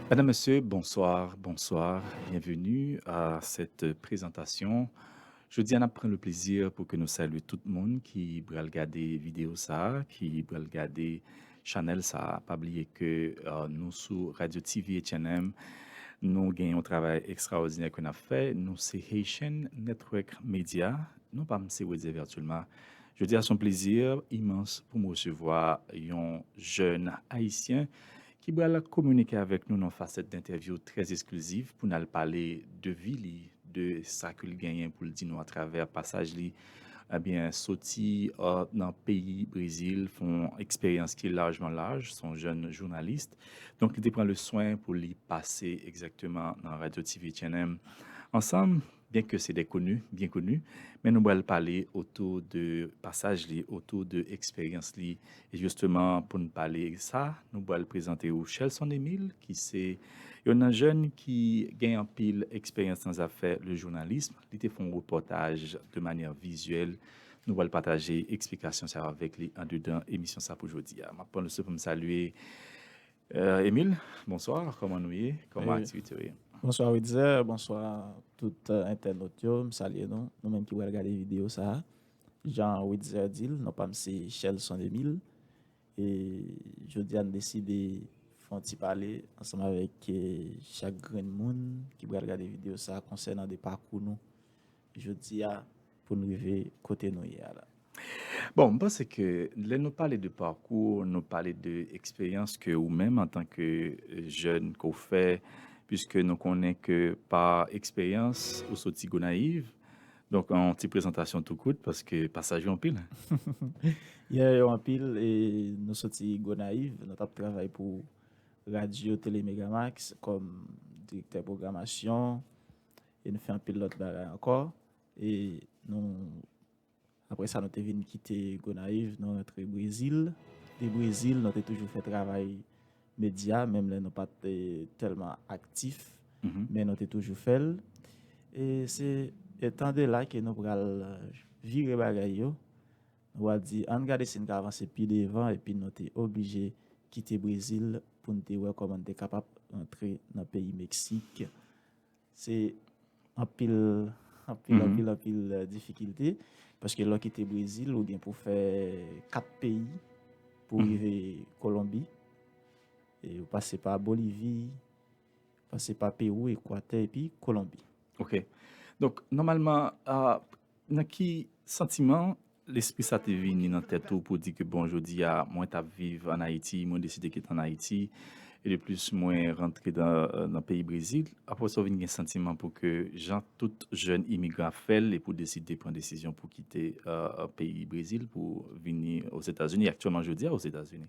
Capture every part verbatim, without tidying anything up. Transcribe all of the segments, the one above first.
Mesdames, Messieurs, bonsoir, bonsoir. Bienvenue à cette présentation. Jodi a, n ap pran le plezi pou ke nou salye tout moun ki pral gade videyo sa a, ki pral gade chanèl sa a. Pa bliye ke uh, nou sou Radio T V H N M, nou gen yon travay ekstraòdinè ke n ap fè. Nou se Haitian Network Media. Non pa m se Wetzel Vertulma. Jodi a, se yon plezi imans pou m resevwa yon jèn ayisyen ki pral kominike avèk nou nan fasèt dentèvyou trè eskliziv pou n al pale de vi li, de sa ke l genyen pou l di nou atravè pasaj li, ebyen, soti uh, nan peyi Brezil, fè yon eksperyans ki lajman laj, se yon jèn jounalis. Donk, li te pran le swen pou li pase egzakteman nan Radio T V H N M ansanm, byen ke se de koni, byen koni, men nou pral pale otou de pasaj li, otou de eksperyans li. E jisteman, pou n pale sa, nou pral prezante ou Shelson Emile, ki se yon nan jèn ki gen anpil eksperyans nan zafè le jounalism. Li te fè yon repòtaj de manyè vizyèl. Nou pral pataje eksplikasyon sa yo avèk li andedan emisyon sa pou jodi a. M ap pran le swen pou m salye uh, Emile, bonswa, kòman nou ye? Kòman aktivite yo ye? Bonswa Witzer, bonswa tout entènot yo, m salye nou, nou menm ki pral gade videyo sa a. Jan Witzer di l, non pa m se Shelson Emile. E jodi a n deside fè yon ti pale ansanm avèk eh, chak grenn moun ki pral gade videyo sa a konsènan de pakou nou jodi a pou n rive kote nou ye a la. Bon, m panse ke lè nou pale de pakou, nou pale de eksperyans ke ou menm antanke jèn ke w fè, piske nou konnen ke pa eksperyans ou soti Gonayiv. Donk yon ti prezantasyon tou kout paske pasaj yo anpil. Yè yo anpil e nou soti Gonayiv, nou t ap travay pou radyo Tele Megamax kòm direktè pwogramasyon e nou fè anpil lòt bagay ankò. E nou Apre sa, nou te vin kite Gonayiv, nou rantre Brezil. De Brezil, nou te toujou fè travay medya, menm lè nou pa t tèlman aktif, men nou te toujou fè l. E se etan de la ke nou pral vire bagay yo. Nou pral di, ann gade si n ka avanse pi devan, epi nou te oblije kite Brezil pou n te wè kòman n te kapab rantre nan peyi Meksik. Se anpil, anpil, anpil, anpil difikilte. Paske lè w kite Brezil, ou gen pou fè kat peyi pou rive Kolonbi. E ou pase pa Bolivi, pase pa Pewou, Ekwatè epi Kolonbi. Ok. Donk, nòmalman, nan ki santiman lespri sa te vini nan tèt ou pou di ke bon, jodi a, mwen t ap viv ann Ayiti, mwen deside kite ann Ayiti, e de plis, mwen rantre nan, nan peyi Brezil. Apre sa, w vin gen santiman pou ke jan tout jèn imigran ap fè l, e pou deside pran desizyon pou kite uh, peyi Brezil, pou vini Ozetazini, aktyèlman jodi a Ozetazini.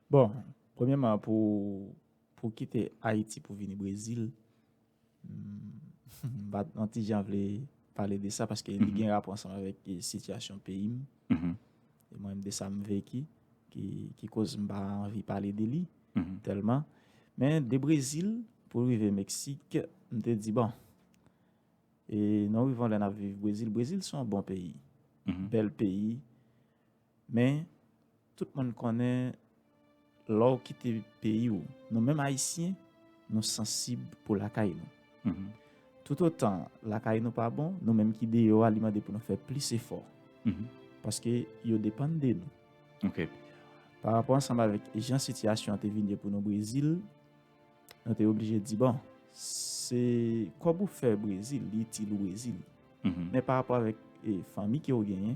Bon, premyèman, pou, pou kite Ayiti pou vini Brezil, m pa t yon ti jan vle pale de sa paske li gen rapò ansanm avèk sitiyasyon peyi m. E mwen menm de sa m veki ki, ki koz m pa anvi pale de li tèlman. Men de Brezil pou rive Meksik, m te di bon, e nou rive yon lè n ap viv Brezil. Brezil se yon bon peyi, bèl peyi, men tout moun konnen lè w kite peyi w, nou menm Ayisyen, nou sansib pou lakay nou. Toutotan lakay nou pa bon, nou menm ki deyò a, li mande pou nou fè plis efò. Paske yo depann de nou. Ok. Pa rapò ansanm avèk jan sitiyasyon an te vin ye pou nou Brezil, nou te oblije di, bon, se kòb ou fè Brezil, li itil ou Brezil. Men pa rapò avèk e, fanmi ke w genyen,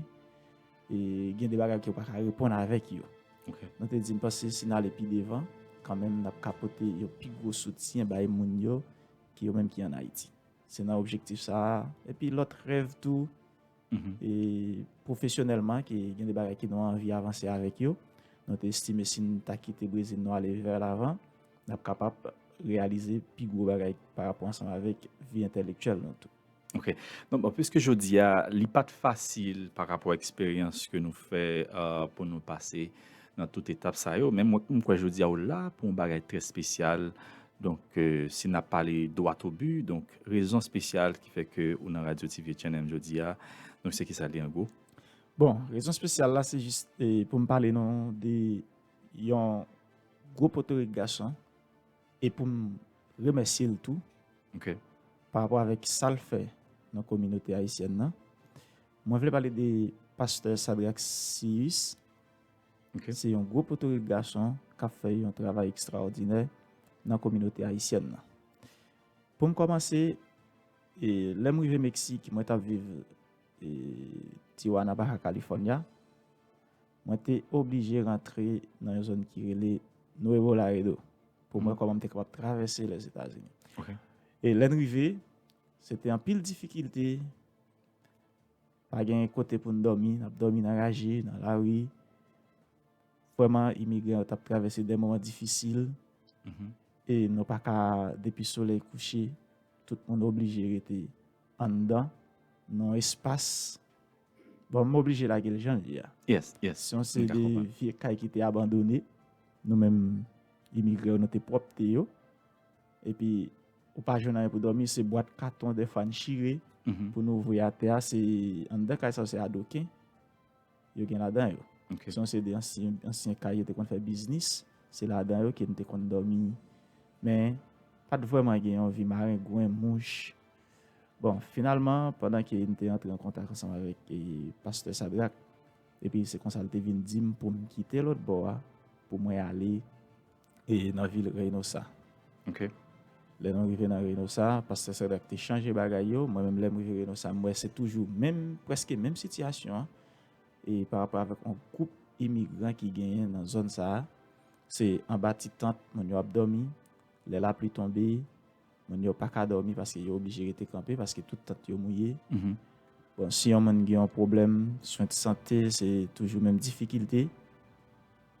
e, gen de bagay ke w pa ka reponn avèk yo. Ok. Nou te di, m panse si n ale pi devan, kanmenm n ap ka pote yon pi gwo soutyen bay moun yo, ki yo menm ki ann Ayiti. Se nan objektif sa a. Epi lòt rèv tou, e, pwofesyonèlman, ke gen de bagay ke nou anvi avanse avèk yo. Nou te estime si n ta kite Brezil, nou ale vè lavan, n ap kapab reyalize pi gwo bagay pa rapò ansanm avèk vi entèlektyèl nou tou. Ok. Donk, bon, piske jodi a, li pa t fasil pa rapò a eksperyans ke nou fè uh, pou nou pase nan tout etap sa yo. Men mwen, m kwè jodi a ou la pou yon bagay trè espesyal. Donk, euh, si n ap pale droit au but, donk, rezon espesyal ki fè ke ou nan Radio T V H N M jodi a, donk, se kisa li an gwo? Bon, rezon espesyal la, se jis eh, pou m pale nou de yon gwo potorik gason e pou m remèsye l tou Ok. pa rapò avèk sa l fè nan kominote ayisyèn nan. Mwen vle pale de pastè Sadrax Sirius. Ok. Se yon gwo potorik gason k ap fè yon travay ekstraòdinè nan kominote ayisyèn nan. Pou m kòmanse, e, lè m rive Meksik, mwen t ap viv e, Tijuana, Baja California. Mwen te oblije rantre nan yon zòn ki rele Nuevo Laredo pou mwen kòman m te kapab travèse Lèzetazini. Ok. E lè n rive, se te anpil difikilte. Pa gen kote pou n dòmi, n ap dòmi nan raje, nan lari. Vrèman, imigran yo t ap travèse de moman difisil. E nou pa ka, depi solèy kouche, tout moun oblije rete anndan, nan espas. Bon, m oblije lage l jan l ye a. Yes, yes. Se yon seri de vye kay ki te abandone. Nou menm, imigran yo, nou te pwòpte yo. Epi, ou pa jwenn anyen pou dòmi, se bwat katon dèfwa n chire pou nou voye atè a. Se anndan kay sa yo, se adoken yo gen ladan yo. Se yon seri de ansyen, ansyen kay yo te konn fè biznis. Se ladan yo ke n te konn dòmi. Men, pa t vrèman gen yon vi marengwen, mouch. Bon, finalman, pandan ke n te antre an kontak ansanm avèk e, pastè Sadrak, epi se konsa l te vin di m pou m kite lòt bò a, pou mwen ale e, nan vil Reynosa. Ok. Lè nou rive nan Reynosa, pastè Sadrak te chanje bagay yo. Mwen menm, lè m rive Reynosa, m wè se toujou menm, prèske menm sitiyasyon an. E pa rapò avèk yon gwoup imigran ki genyen nan zòn sa a. Se anba ti tant moun yo ap dòmi. Lè lapli tonbe, moun yo pa ka dòmi paske yo oblije rete kanpe paske tout tant yo mouye. Bon, si yon moun gen yon pwoblèm swen de sante, se toujou menm difikilte.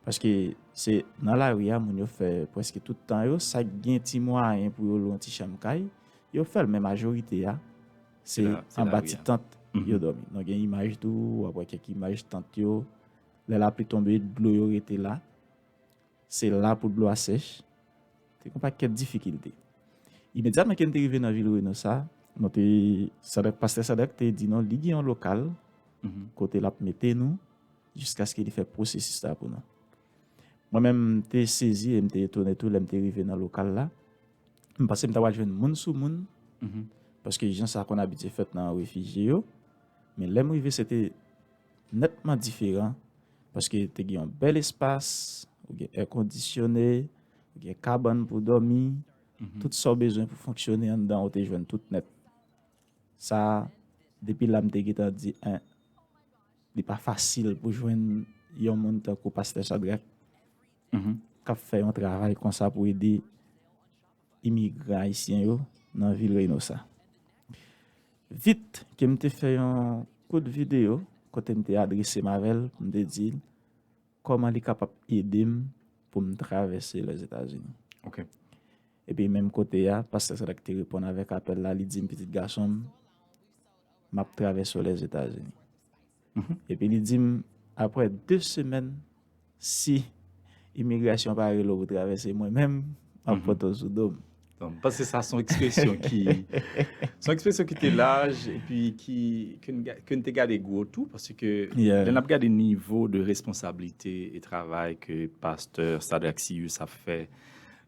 Paske se nan lari a moun yo fè prèske tout tan yo. Sa k gen ti mwayen pou yo lwe yon ti chanm kay, yo fè l, men majorite a, se anba ti tant yo dòmi. Nou gen imaj tou, w ap wè kèk imaj tant yo. Lè lapli tonbe, dlo yo rete la. Se la pou dlo a sèch. Te gen yon pakèt difikilte. Imedyatman ke n te rive nan vil Reynosa, nou te, Sadrak, pastè Sadrak te di nou li gen yon lokal kote l ap mete nou jiskaske li fè pwosesis la pou nou. Mwen menm, m te sezi e m te etone tou lè m te rive nan lokal la. M panse m ta pral jwenn moun sou moun, paske jan sa konn abitye fèt nan refijye yo. Men lè m rive, se te nètman diferan, paske te gen yon bèl espas, ou gen èkondisyone, ou gen kabann pou dòmi, tout sa w bezwen pou fonksyone anndan, ou te jwenn tout nèt. Sa, depi la, m te gentan di, en, li pa fasil pou jwenn yon moun tankou pastè Sadrak k ap fè yon travay konsa pou ede imigran ayisyen yo nan vil Reynosa. Vit ke m te fè yon kout videyo kote m te adrese m avè l, pou m te di l kòman li kapab ede m pou m travèse Lèzetazini. Ok. Epi menm kote a, pastè Sadrak te reponn avèk apèl la, li di m, pitit gason m, m ap travèse w Lèzetazini. Epi li di m, apre de semèn, si imigrasyon pa rele w pou travèse, mwen menm, m ap pote w sou do m. Donk, m panse sa se yon ekspresyon ki se yon ekspresyon ki te laj epi ki ke n ga- ke n te gade gwo tou, paske Yeah. Lè n ap gade nivo de responsablite e travay ke pastè Sadrak Sirius ap fè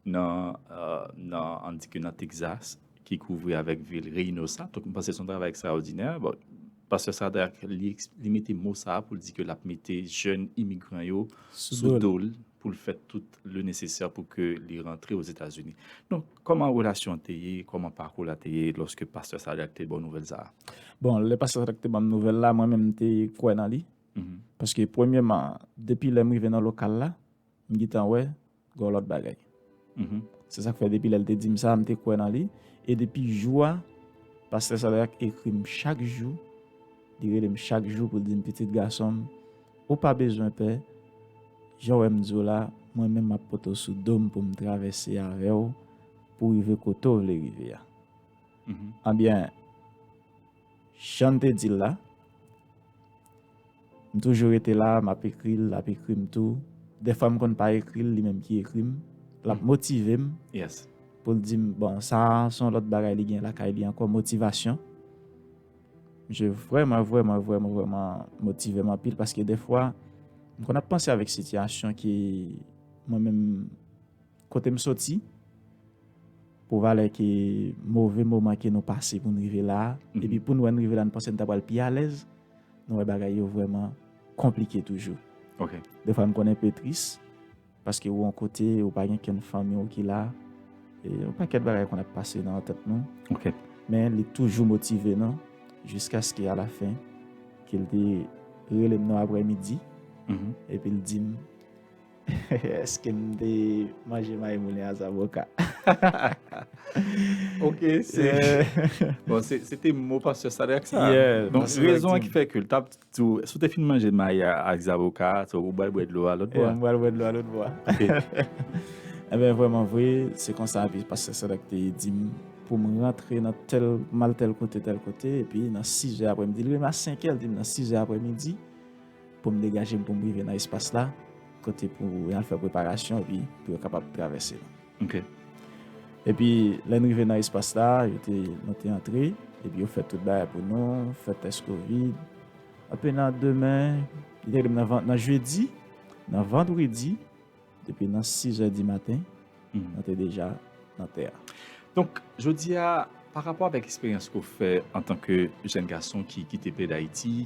nan euh, nan an di ke nan Texas, ki kouvri avèk vil Reynosa. Donk, m panse se yon travay ekstraòdinè. Bon, pastè Sadrak, li, eks- li mete mo sa a pou l di ke l ap mete jèn imigran yo sou do l pou l fè tout le nesesè pou ke li rantre Ozetazini. Donk, kòman relasyon an te ye, kòman pakou la te ye lòske pastè Sadrak te ba w nouvèl sa a? Bon, lè pastè Sadrak te ban m nouvèl la, mwen menm m te kwè nan li. Paske premyèman, depi lè m rive nan lokal la, m gentan wè gen yon lòt bagay. Se sa k fè depi lè l te di m sa, m te kwè nan li. E depi jou a, pastè Sadrak ekri m chak jou, li rele m chak jou pou l di m, pitit gason m, ou pa bezwen pè, jan w wè m di w la, mwen menm m ap pote w sou do m pou m travèse avè w pou w rive kote w vle rive a. Anbyen, jan n te di l la, m toujou rete la, m ap ekri l, l ap ekri m tou. Dèfwa m konn pa ekri l, li menm ki ekri m. L ap motive m Yes. pou l di m, bon, sa a se yon lòt bagay li gen lakay li ankò, motivasyon. Misye vrèman, vrèman, vrèman, vrèman motive m anpil paske dèfwa, m konn ap panse avèk sitiyasyon ki mwen menm, kote m soti, Pou valè ke move moman ke nou pase pou n rive la a, epi pou n wè n rive la, n panse n ta pral pi alèz, nou wè bagay yo vrèman konplike toujou. Ok. Defwa m konn enpe tris, paske ou yon kote, ou pa gen kenn fanmi w ki la, e yon pakèt bagay konn ap pase nan tèt nou. Ok. Men li toujou motive nou, jiskaske alafen, ke l te rele m nan aprèmidi, Mhm. epi l di m, èske m te manje mayi moulen a zaboka? Ok, se. Bon, se se te mo pastè Sadrac sa. Yeah, Donk, pastè Sadrac rezon an di ki fè ke l t ap di w, si w te fin manje mayi a ak zaboka, so, ou pral bwè dlo a lòt bò. Yeah, m pral bwè dlo a lòt bò a. Ok. Ebyen, vrèman vre, se konsa, epi pastè Sadrac te di m pou m rantre nan tèl, m al tèl kote, tèl kote, epi nan sizè aprèmidi, li rele m a senkè, l di m nan sizè aprèmidi, pou m degaje m pou m rive nan espas la, kote pou y al fè preparasyon, epi pou yo kapab travèse nou. Ok. Epi, lè n rive nan espas la, yo te, nou te antre, epi yo fè tout bagay pou nou, fè tès kovid. Epi nan demen, li te rele m nan, van- nan jedi, nan vandredi, depi nan sizè di maten, Mhm. nou te deja nan tè a. Donk, jodi a, pa rapò avèk eksperyans ke w fè antanke jèn gason ki kite peyi Dayiti,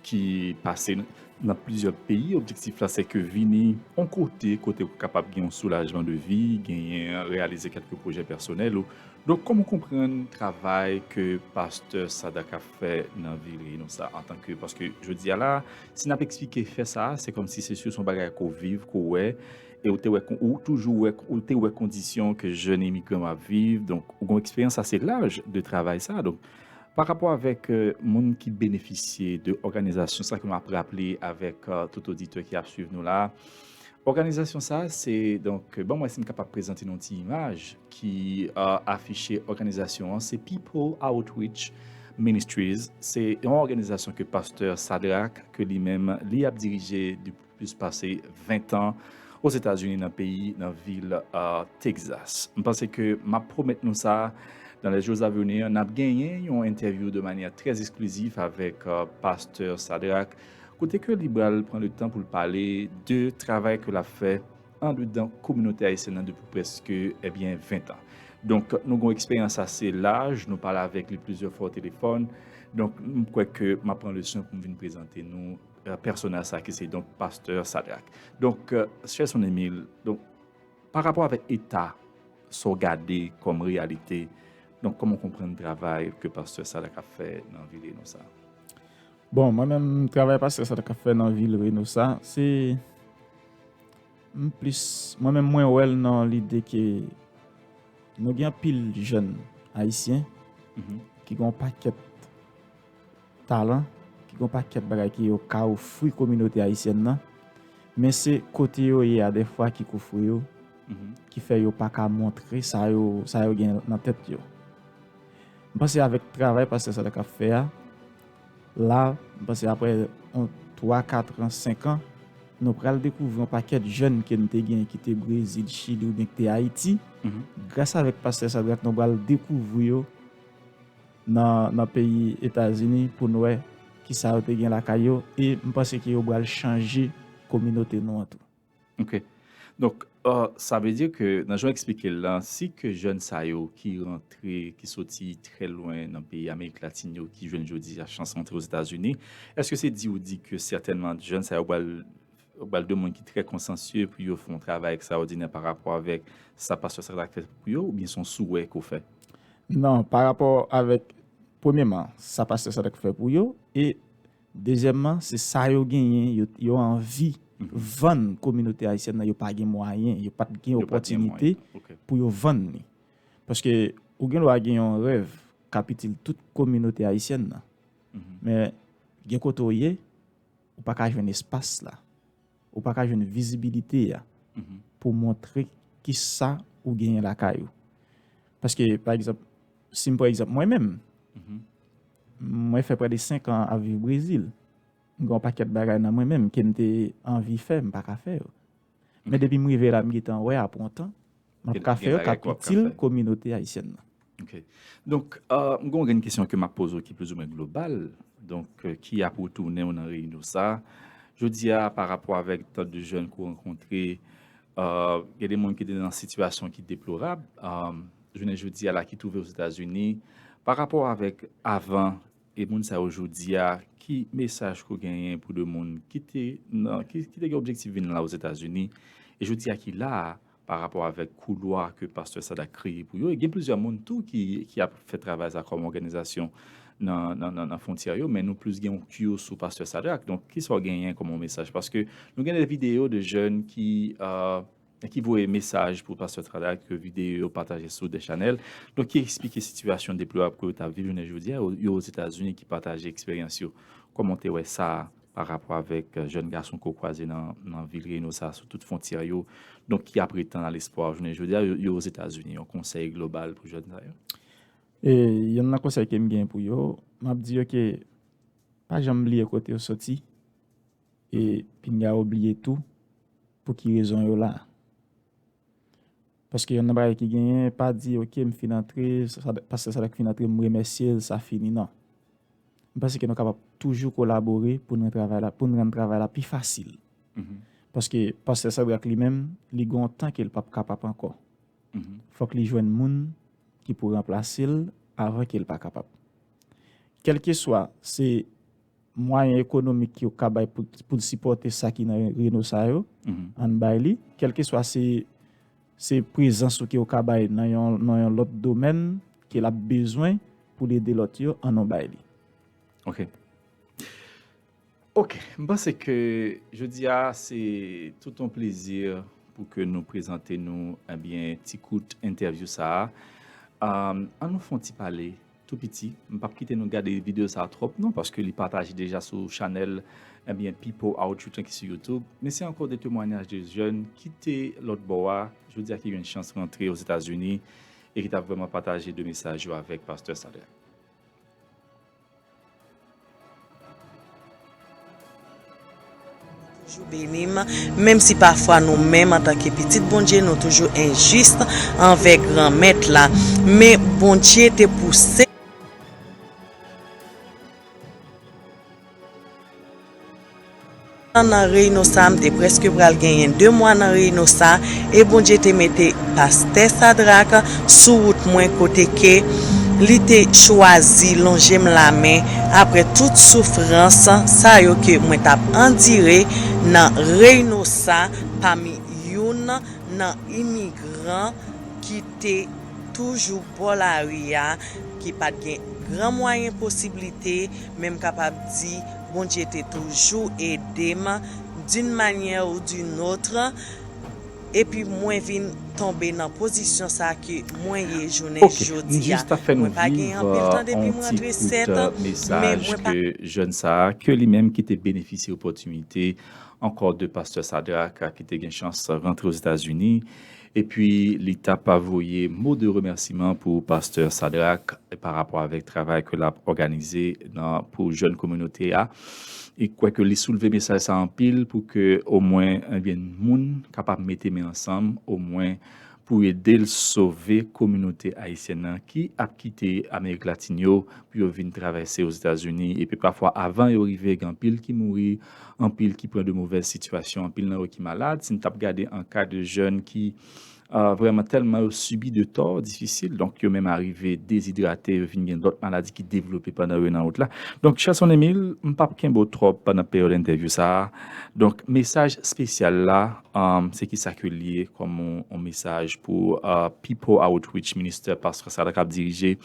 ki pase n- nan plizyè peyi, objektif la se ke vini yon kote, kote w kapab gen yon soulajman de vi, genyen, reyalize kèlke pwojè pèsonèl ou. Donk, kòman w konprann travay ke pastè Sadrac ap fè nan vil Reynosa antanke, paske jodi a la, si n ap eksplike fè sa, se kòmsi se si se yon bagay ke w viv, ke w wè, e ou te wè kon- ou toujou wè, ou te wè kondisyon ke jèn imigran yo ap viv, donk ou gen eksperyans ase laj de travay sa. Donk, pa rapò avèk, euh, moun ki benefisye de òganizasyon sa ke m ap raple avèk, euh, tout oditè ki ap swiv nou la, òganizasyon sa, se, donk, ban m wè si m kapab prezante nou yon ti imaj ki, euh, afiche òganizasyon an, se People Outreach Ministries. Se yon òganizasyon ke pastè Sadrac, ke li menm, li ap dirije depi plis pase ven tan Ozetazini, nan peyi, nan vil, euh, Texas. M panse ke m ap pwomèt nou sa, dans les jours à venir, n ap genyen yon entèvyou de manyè trè eksklizif avèk, euh, pastè Sadrac, kote ke li pral pran le tan pou l pale de travay ke l ap fè andedan kominote ayisyèn nan depi prèske, ebyen, ven tan. Donk, nou gen yon eksperyans ase laj, nou pale avèk li plizyè fwa o telefòn. Donk, m kwè ke m ap pran le swen pou m vin prezante nou, euh, pèsonaj sa ki se, donk, pastè Sadrac. Donk, euh, chè Son Emil, donk, pa rapò avèk eta sa w gade kòm reyalite, donk, kòman w konprann travay ke pastè Sadrac ap fè nan vil Reynosa? Bon, mwen menm, travay pastè Sadrac ap fè nan vil Reynosa, se m plis, mwen menm, mwen wè l nan lide ke nou gen anpil jèn ayisyen Mhm. ki gen yon pakèt talan, ki gen yon pakèt bagay ke yo ka ofri kominote ayisyèn nan, men se kote yo ye a dèfwa ki koufri yo, Mhm. ki fè yo pa ka montre sa yo, sa yo gen nan tèt yo. M panse avèk travay pastè Sadrac ap fè a, la, m panse aprè yon twa, kat an, senk an, nou pral dekouvri yon pakèt jèn ke n te gen ki te Brezil, Chili oubyen ki te Ayiti. Mhm. Gras avèk pastè Sadrac, nou pral dekouvri yo nan, nan peyi Etazini pou n wè kisa yo te gen lakay yo, e m panse ke yo pral chanje kominote nou an tou. Ok. Donk, euh, sa vle di ke nan jan w eksplike l lan, si ke jèn sa yo ki rantre, ki soti trè lwen nan peyi Amerik Latin yo, ki jwenn jodi a chans rantre Ozetazini, èske se di ou di ke sètènman jèn sa yo pral, pral de moun ki trè konsansye pou yo fè yon travay ekstraòdinè pa rapò avèk sa pastè Sadrac fè pou yo, oubyen se yon souwè ke w fè? Non, pa rapò avèk, premyèman, sa pastè Sadrac fè pou yo, e dezyèmman, se sa yo genyen, yo, yo anvi vann kominote ayisyèn nan, yo pa gen mwayen, yo pa t gen Yo pa t gen opòtinite mwayen. Ok. Pou yo vann li. Paske ou gen dwa gen yon rèv k ap itil tout kominote ayisyèn nan. Mhm. Men gen kote w ye, ou pa ka jwenn espas la. Ou pa ka jwenn vizibilite a Mhm. pou montre kisa ou genyen lakay ou. Paske, pa egzanp, si m pran egzanp mwen menm, Mhm. mwen fè prè de senk an ap viv Brezil. M gen yon pakèt bagay nan mwen menm ke m te anvi fè, m pa ka fè yo. Men depi m rive la, m gentan wè apre yon tan, m ap Gen- ka fè gen yo, bagay k ke w ap ap ka itil fè. Kominote ayisyèn nan. Ok. Donk, euh, m gen yon grenn kesyon ke m ap poze w ki plizoumwen global. Donk, euh, ki ap retounen w nan reyinyon sa. Jodi a, pa rapò avèk tan de jèn ke w rankontre, euh, gen de moun ki te nan sitiyasyon ki deplorab. Euh, jounen jodi a la ki twouve Ozetazini, pa rapò avèk avan e moun sa yo jodi a, ki mesaj ke w genyen pou de moun ki te nan, ki, ki te gen objektif vin la Ozetazini, e jodi a ki la a, pa rapò avèk koulwa ke pastè Sadak kreye pou yo. E gen plizyè moun tou ki, ki ap fè travay sa kòm òganizasyon nan, nan, nan, nan fwontyè yo, men nou plis gen yon kyo sou pastè Sadak. Donk, kisa w genyen kòm yon mesaj? Paske nou gen de videyo de jèn ki, euh, ki voye mesaj pou pastè Sadak, ke videyo yo pataje sou de chanèl. Donk, ki eksplike sitiyasyon deplorab ke yo t ap viv jounen jodi a, yo, yo Ozetazini, ki pataje eksperyans yo. Kòman w te wè sa pa rapò avèk, euh, jèn gason ke w kwaze nan, nan vil Reynosa, sou tout fwontyè yo, donk ki ap ret nan lespwa jounen jodi a, yo, yo Ozetazini, yon konsèy global pou jèn sa yo? E, yonn nan konsèy ke m gen pou yo, m ap di yo ke pa janm bliye kote yo soti, e pinga yo bliye tou pou ki rezon yo la. Paske yonn nan bagay ki genyen, pa di, "Ok, m fin antre, sa, sa, pastè Sadak fin antre, m remèsye l, sa fini." Non. M panse ke nou kapab toujou kolabore pou n rann travay la, pou n rann travay la pi fasil. Mhm. Paske pastè Sadak li menm, li gen yon tan ke l p ap kapab ankò. Mhm. Fòk li jwenn moun ki pou ranplase l avan ke l pa kapab. Kèlkeswa se mwayen ekonomik ke w ka bay pou, pou l sipòte sa ki nan Reynosa yo, mhm, ann bay li. Kèlkeswa se, se prezans ou ke w ka bay nan yon, nan yon lòt domèn ke l ap bezwen pou l ede lòt yo, ann nou bay li. Ok. Ok, m panse ke jodi a, se tout yon plezi pou ke nou prezante nou, ebyen, ti kout entèvyou sa a. Um, ann nou fè yon ti pale tou piti. M p ap kite nou gade videyo sa a twòp non, paske li pataje deja sou chanèl, ebyen, People Outreach ki sou YouTube. Men se ankò de temwanyaj de jèn ki te lòt bò a, jodi a ki gen chans rantre Ozetazini e ki t ap vrèman pataje de mesaj yo avèk pastè Sadak. Toujou beni m, menm si pafwa nou menm, antanke pitit Bondye, nou toujou enjis anvè Granmèt la. Men Bondye te pouse. Nan Reynosa, m te prèske pral genyen de mwa nan Reynosa, e Bondye te mete pastè Sadrak sou wout mwen, kote ke li te chwazi lonje m lamen apre tout soufrans sa yo ke mwen t ap andire nan Reynosa, pami youn nan imigran ki te toujou bò lari a, ki pa t gen gran mwayen posiblite, men m kapab di Bondye te toujou ede m d'une manière ou d'une autre, epi mwen vin tonbe nan pozisyon sa ke mwen ye jounen jodi a. Mwen pa gen anpil tan depi m rantre sèt, men mwen pa. Ke jèn sa a, ke li menm ki te benefisye opòtinite ankò de pastè Sadrak, ki te gen chans rantre Ozetazini, epi li t ap voye mo de remèsiman pou pastè Sadrak pa rapò avèk travay ke l ap òganize nan, pou jèn kominote a. E kwè ke li soulve mesaj sa anpil pou ke omwen, ebyen, moun kapab mete men ansanm, omwen pou ede l sove kominote ayisyèn nan ki ap kite Amerik Latin yo pou yo vin travèse Ozetazini. Epi pafwa, avan yo rive, gen anpil ki mouri, anpil ki pran de movèz sitiyasyon, anpil nan yo ki malad. Si n t ap gade an ka de jèn ki, euh, vrèman tèlman yo sibi de tò difisil, donk yo menm arive dezidrate, yo vin gen lòt maladi ki devlope pandan yo nan wout la. Donk, chè Son Emil, m p ap kenbe w twòp pandan peryòd entèvyou sa a. Donk, mesaj espesyal la, um, se kisa ke l ye kòm yon, yon mesaj pou, uh, People Outreach Minister, pastè Sadrak ap dirije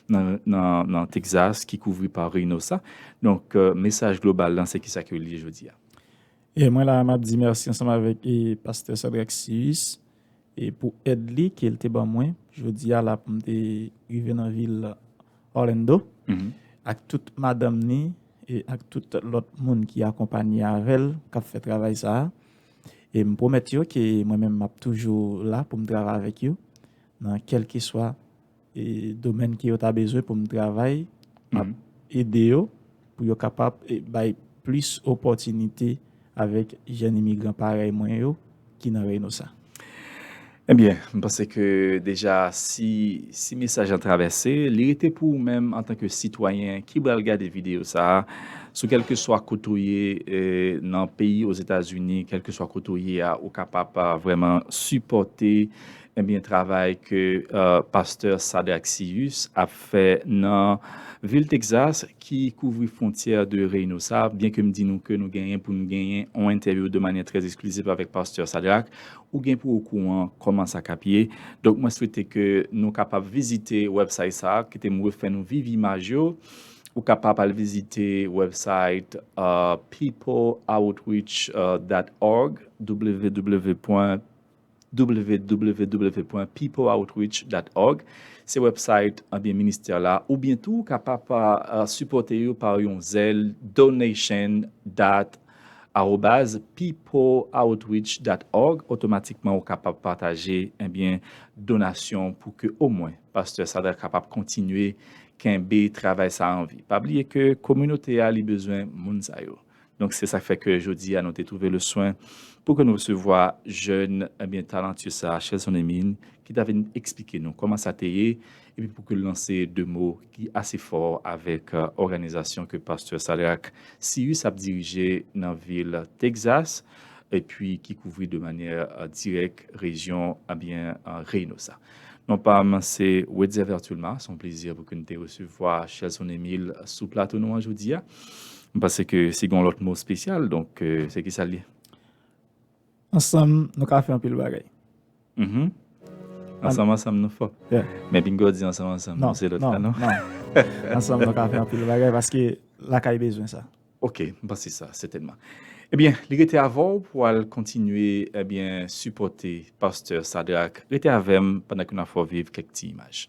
nan, nan, nan Texas, ki kouvri pa Reynosa. Donk, uh, mesaj global lan, se kisa ke l ye jodi a? E mwen la, m ap di mèsi ansanm avèk, e, pastè Sadrak Sius, e, pou èd li ke l te ban mwen jodi a la pou m te rive nan vil Orlando, mhm, ak tout madanm ni, e ak tout lòt moun ki akonpanye avè l, k ap fè travay sa a. E m pwomèt yo ke mwen menm m ap toujou la pou m travay avèk yo nan kèlkeswa, e, domèn ke yo ta bezwen pou m travay, m ap, mhm, ede yo pou yo kapab, e, bay plis opòtinite avèk jèn imigran parèy mwen yo ki nan Reynosa. Ebyen, m panse ke deja si, si mesaj lan travèse, li rete pou ou menm antanke sitwayen ki pral gade videyo sa a, Sou kèlkeswa kote w ye, eh, nan peyi Ozetazini, kèlkeswa kote w ye a, ou kapab, ah, vrèman sipòte, ebyen, travay ke, ah, pastè Sadrac Cius ap fè nan vil Texas, ki kouvri fwontyè de Reynosa, byen ke m di nou ke nou genyen pou nou genyen yon entèvyou de manyè trè eksklizif avèk pastè Sadrac, ou gen pou okouran kòman sa k ap ye. Donk, mwen swete ke nou kapab vizite website sa a, kite m refè nou viv imaj yo. Ou kapab al vizite website, uh, people outreach dot org, w w w point w w w point people outreach dot org. Se website, ebyen, ministè la, oubyen tou ou kapab, uh, sipòte yo pa yon Zelle, donation dot arobaz people outreach dot org. Otomatikman, ou kapab pataje, ebyen, donasyon pou ke omwen pastè Sadrac kapab kontinye kenbe travay sa a an vi. Pa bliye ke kominote a, li bezwen moun sa yo. Donk, se sa k fè ke jodi a, nou te twouve le swen pou ke nou resevwa jèn, ebyen, talantye sa a, Shelson Emile, ki ta vin eksplike nou kòman sa te ye, epi pou ke l lanse de mo ki ase fò avèk, eh, òganizasyon ke pastè Sadrac Cius ap dirije nan vil Texas, epi ki kouvri de manyè, eh, dirèk rejyon, ebyen, eh, Reynosa. Non pa m, se Wetzer Vertulma, se yon plezi pou ke n te resevwa Shelson Emile sou plato nou an jodi a. M panse ke se gen yon lòt mo espesyal, donk, eh, se ki sa l ye? Ansanm, nou ka fè anpil bagay. Mhm. Ansanm, ansanm, nou fò. Yeah. Men bingo di ansanm, ansanm, non, se lòt la, non? Non. Ansanm, nou ka fè anpil bagay paske lakay bezwen sa. Ok, m panse sa, sètènman. Ebyen, li rete avè w pou al kontinye, ebyen, sipòte pastè Sadrac. Rete avè m pandan ke n ap fè w viv kèk ti imaj.